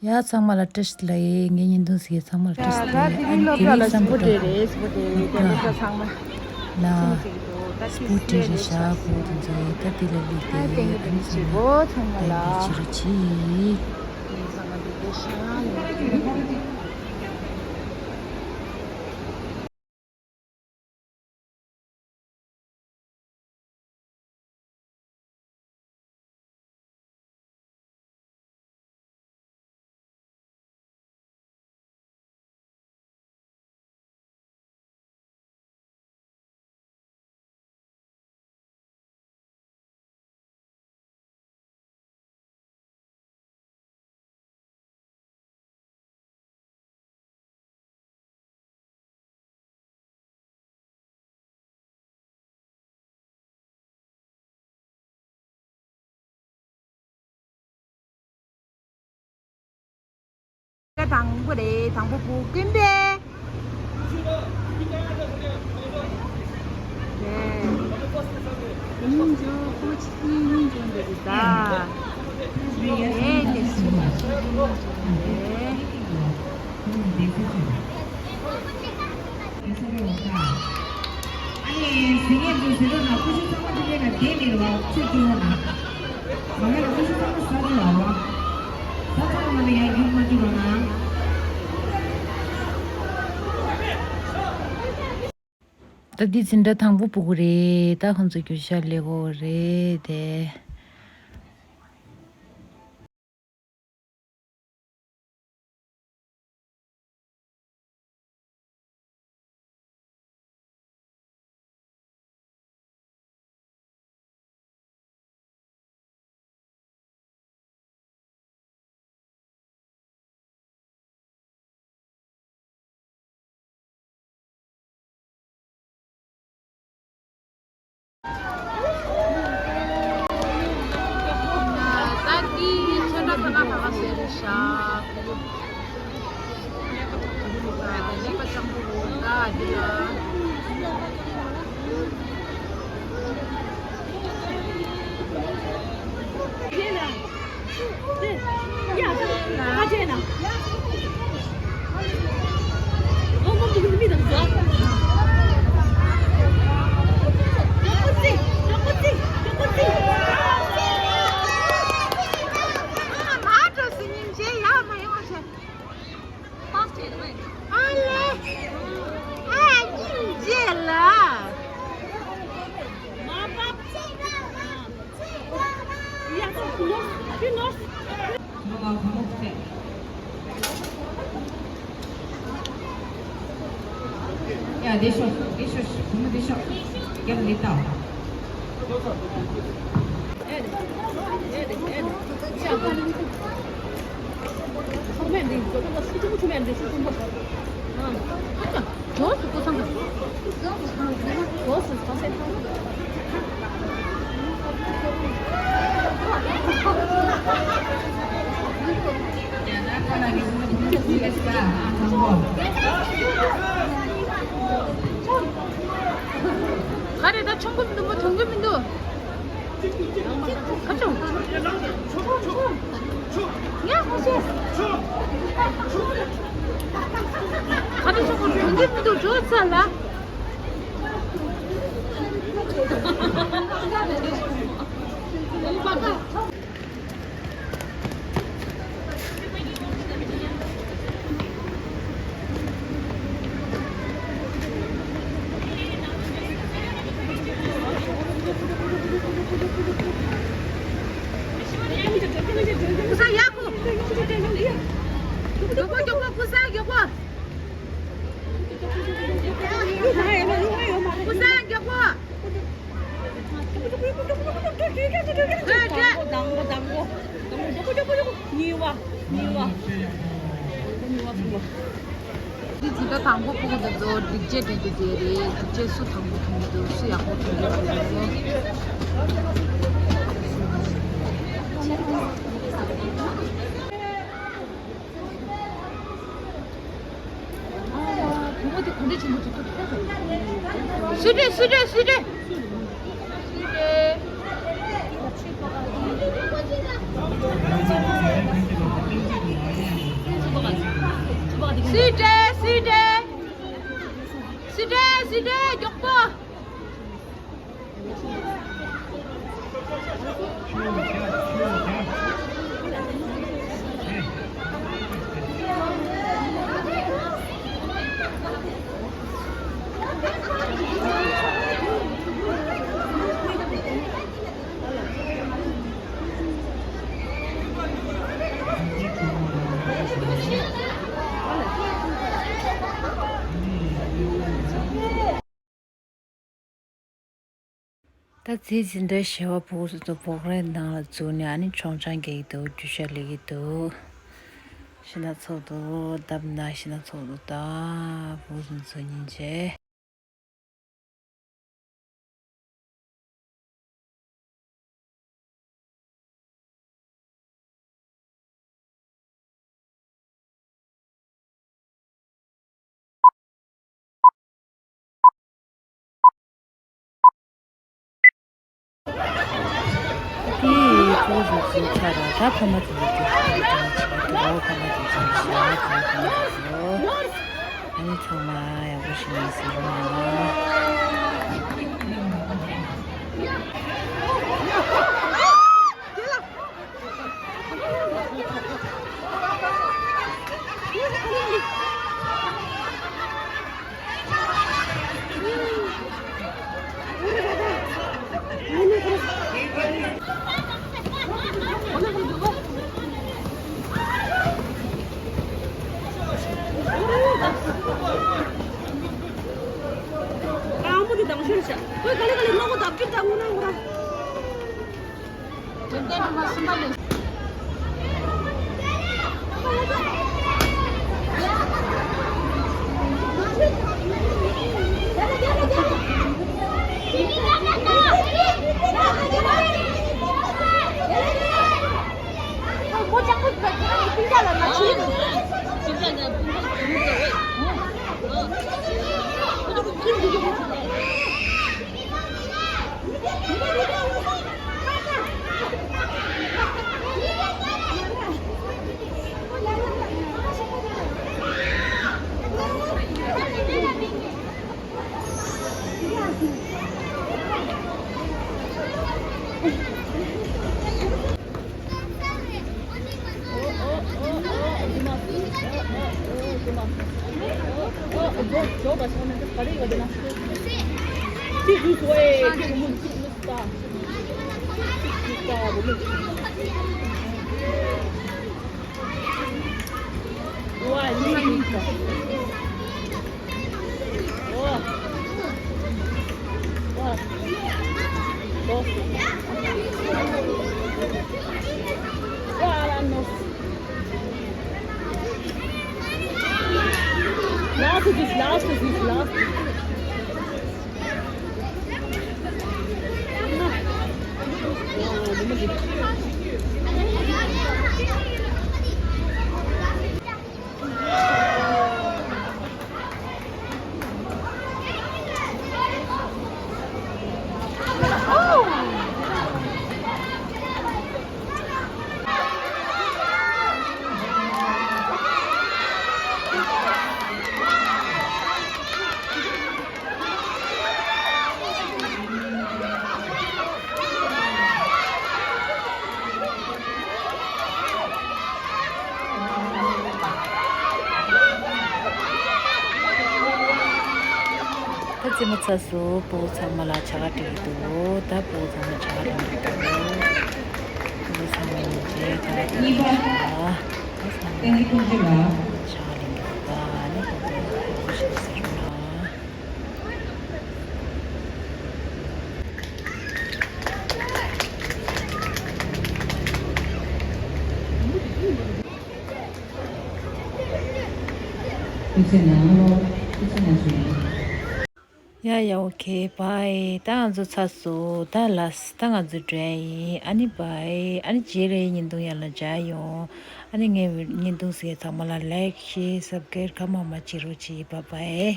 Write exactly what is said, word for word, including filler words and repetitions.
ཡ་ཚང་མ་ལ་བཀྲ་ཤིས་བདེ་ལེགས། ངའི་བརྙན་ཐུང་གཟིགས་ཚང་མ་ལ་བཀྲ་ཤིས་བདེ་ལེགས། ཨ་ནི་དེ་རིང་བསམ་པ་འདྲ་ལ་སྤུ་ཏི་རེད་ཚང་མ་ལ་སྤུ་ཏི་རེད་ཤག་པོ་དེ་ཚོ་ཡི་ད་དེ་ལ་ལི་དེ་ཨ་ནི་ཚང་མ་ལ་ཚང་མ་ལ་ཕྱི་རུ་ཕྱི། དང་པོ་རེད། དང་པོ་བུ་ཀུན་པས། རེད། ཉིན་འཇོག་ཁོ་ཆིག་ཉིན་ཉིན་འཇོག་འདི་རེད་ད། རེད་དེ་ཆིག་ཉིན་འཇོག་འདི་རེད། ཨ་ནི་ཟིན་ངེས་ཚོས་ཟིན་ཐོ་ནང་ཀུ་ཤུ་ཚང་མ་དེ་ལས་ཀ་བསྡད་མེད་པ་ཚུར་བསྐྱུར་རོགས་གནང་། མ་ཡོད་ན་ཀུ་ཤུ་ཚང་མ་ཟ་དགོས་ལ་བ། ཟ་ཚང་མ་ལ་ཡར་རྒྱུག་མ་བསྐྱུར་རོགས་གནང་། ད་འདི་འཛིན་གྲྭ་དང་པོ་སྤུ་གུ་རེད། ད་ཁོང་ཚོ་རྒྱུགས་ཤར་ལས་གོ་རེད་དེ། ཡ་དེ་ཤོག་དེ་ཤོག་བུ་མོ་དེ་ཤོག་རྒྱབ་ལ་ལྟ། ག་རེ་ད་ཆུང་གུ་མི་འདུག་མོ་ཐོན་གི་མི་འདུག་ཁ་ཆུང་། ཡ་ཧོ་ཤེ། ཁ་ཆུང་ཆུང་གུ་ཐོན་གི་མི་འདུག་འགྲོ་ཚར་ལ། ཀུ་ས་ཡ་ཀུ། མགྱོགས་པོ་མགྱོགས་པོ་ཀུ་ས་མགྱོགས་པོ། ཀུ་ས་མགྱོགས་པོ། གཉིས་པ། གཉིས་པ། འདི་འཛིན་གྲྭ་དང་པོ་སྤུ་གུ་དེ་ཚོ་སྒྲིག་ཆས་སྤྲད་རྒྱུ་དེ་རེད། སྒྲིག་ཆས་སུ་དང་པོ་ཐོན་གྱི་འདུག་སུ་ཡག་པོ་ཐོན་གྱི་འདུག་བུ་མོ་དེ་གོ་འདྲ་ཆེན་པོ་ཅིག་ཐུག་ཐུག་སུ་རེད། སུ་རེད། སུ་རེད། སུ་རེད། སུས་སྤྲད། སུས་སྤྲད། སུས་སྤྲད། སུས་སྤྲད། མགྱོགས་པོ། ད་རྩིས་འཛིན་གྲྭ་བཞི་པ་བོད་སོ་སོ་བོད་རིགས་ནང་ལ་འཛུལ་ནས་ཨ་ནི་མཆོང་ཆང་རྒྱག་གི་འདུག་རྒྱུ་ཆ་སླེབས་ཀྱི་འདུག་ཤིང་ནགས་ཚོགས་འདུ་ལྡབ་ན་ཤིང་ནགས་ཚོགས་འདུ་ད་བོད་སོ་སོ་ཉིན་བྱེད། དེའི་ཕྲུ་གུ་ཚོ་ཚར་ར་ད་ཕ་མ་ཚོ་ཚོ་ཚོ་ཚོ་ཚོ་ཚོ་ཕ་མ་ཚོ་ཚོ་ཞེས་ཕ་མ་ཚོ་ཚོ། ཨ་ནི་ཚང་མ་ཡག་པོ་ཞིག་ཡིན་ཟེར་རོགས་གནང་། Last is this, last is this, last. ད་རྩེད་མོ་ཚར་སོང་། སྤུ་གུ་ཚང་མ་ལ་བྱ་དགའ་སྤྲད་ཀྱི་འདུག་ད་སྤུ་གུ་ཚང་མ་བྱ་དགའ་ལེན་གྱི་འདུག་སྤུ་གུ་ཚང་མ་ཡིན་ཚེ་ཁ་ལག་སྤྲད་ཀྱི་འདུག་ད་ཚང་མ་བྱ་དགའ་ལེན་གྱི་འདུག་ད་ཨ་ནི་སྤུ་གུ་སྤུ་གུ་ཞིག་ཟེར་རོགས་གནང་། ཡ་ཡ། ཨོ་ཁེ། བྷའི། ད་ང་ཚོ་ཚར་སོང་། ད་ལགས། ད་ང་ཚོ་འགྲོ་ཡ་ཡིན། ཨ་ནི་བྷའི། ཨ་ནི་རྗེས་ལ་བརྙན་ཐུང་ཡར་ལ་མཇལ་ཡོང་། ཨ་ནི་ངའི་བརྙན་ཐུང་གཟིགས་ཚང་མ་ལ་ལའིཀ་ཤེར་སབ་སི་ཀེ་རེབ་གང་མང་མང་བྱེད་རོགས་གྱིས། བྷའི་བྷའི།